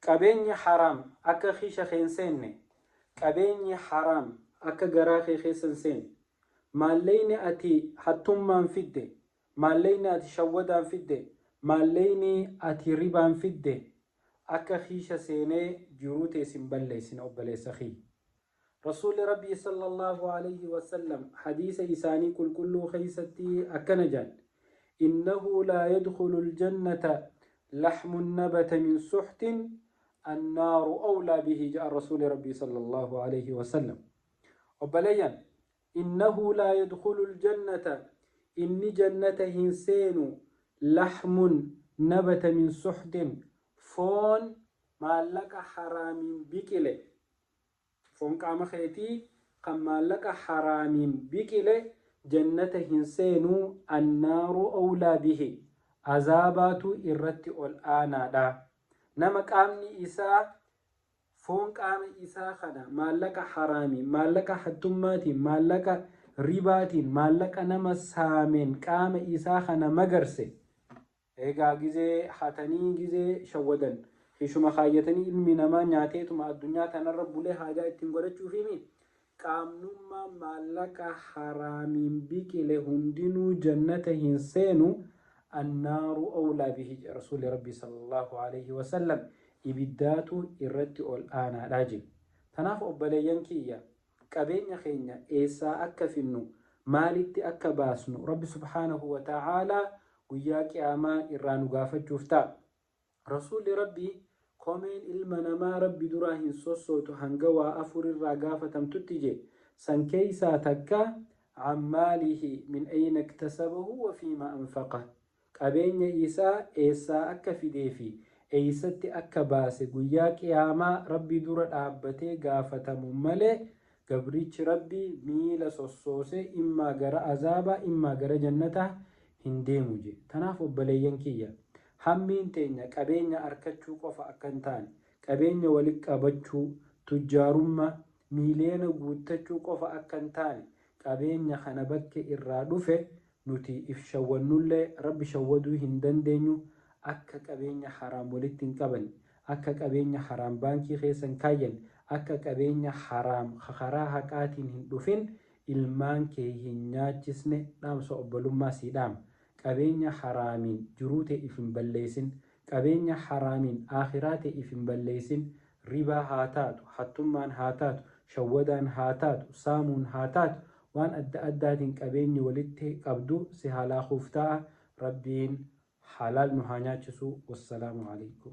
Qabeenyi haraam akka kiisha kee hin seenne, qabeenyi haraam akka garaa kee keessa hin seenne, maalleyni ati hattummaan fidde, maalleyni ati shawwadaan fidde, maalleyni ati ribaan fidde akka kiisha seenee jiruu tee sin balleessine obboleessa kiyya. Rasuulli Rabbii sallallaahu aleyhi wa sallam hadiisa isaanii qulqulluu keeysatti akkana ja'an, Innahu laa yadkhulul jannata lahmun nabata min suhtin annaaru awlaa bihi ja'an Rasuulli Rabbii sallallaahu aleyhi wa sallam. Obboleeyyan, Innahu laa yadkhulul jannata inni jannata hin seenu lahmun nabata min suhtin foon maallaqa haraamiin biqile. Foon qaama keetii kan maallaqa haraamiin biqile jannata hin seenu annaaru awlaa bihi azaabaatu irratti ol aanaadha. Nama qaamni isaa foon qaama isaa kana maallaqa haraamiin, maallaqa hattummaatiin, maallaqa ribaatiin, maallaqa nama saameen qaama isaa kana magarse Egaa gizee hatanii gizee shawwadan hishuma kaayyatanii ilmi namaa nyaateetuma addunyaa tanarra bulee haajaa ittiin godhachuufiimi qaamnummaan maallaqa haraamiin biqile hundinuu jannata hin seenu annaaru awlaa bihi jedhe rasuulli rabbii sallallahu aleyhi wasallam ibiddaatu irratti ol aanaadha je tanaaf obboleeyyan kiyya Qabeenya keenya eessaa akka finnu, maalitti akka baasnu Rabbi subhaanahu wa ta'aalaa guyyaa qiyaamaa irraa nu gaafachuuf ta'a. Rasuulli Rabbii komeen ilma namaa Rabbi duraa hin sossootu hanga waa afurirraa gaafatamtutti je. San keeysaa takka an maalihi min ayna iktasabahu wa fiima anfaqah. Qabeenya isaa eessaa akka fidee fi eessatti akka baase guyyaa qiyaamaa Rabbi dura dhaabbatee gaafatamu malee gabrichi Rabbii miila sossoosee immaa gara azaabaa immaa gara jannataa hin deemu je. Tanaaf obboleeyyan kiyya hammiin teenya qabeenya arkachuu qofa akka hin taane, qabeenya wali qabachuu, tujjaarummaa, miiliyoona guuttachuu qofa akka hin taane qabeenya kana bakke irraa dhufe Nuti if shawwannullee Rabbi shawwaduu hin dandeenyu, akka qabeenya haraam walitti hin qabanne, akka qabeenya haraam baankii keessa hin kaayyanne, akka qabeenya haraam ka karaa haqaatiin hin dhufin ilmaan kee hin nyaachisne dhaamsa obbolummaa sii dhaama. Qabeenya haraamiin jiruu tee if hin balleessin, qabeenya haraamiin aakhiraa tee if hin balleessin, Ribaa haa taatu, hattummaan haa taatu, shawwadaan haa taatu, saamuun haa taatu, waan adda addaatiin qabeenyi walitti qabdu si halaakuuf ta'a. Rabbiin halaal nu haa nyaachisu. Wassalaamu aleykum.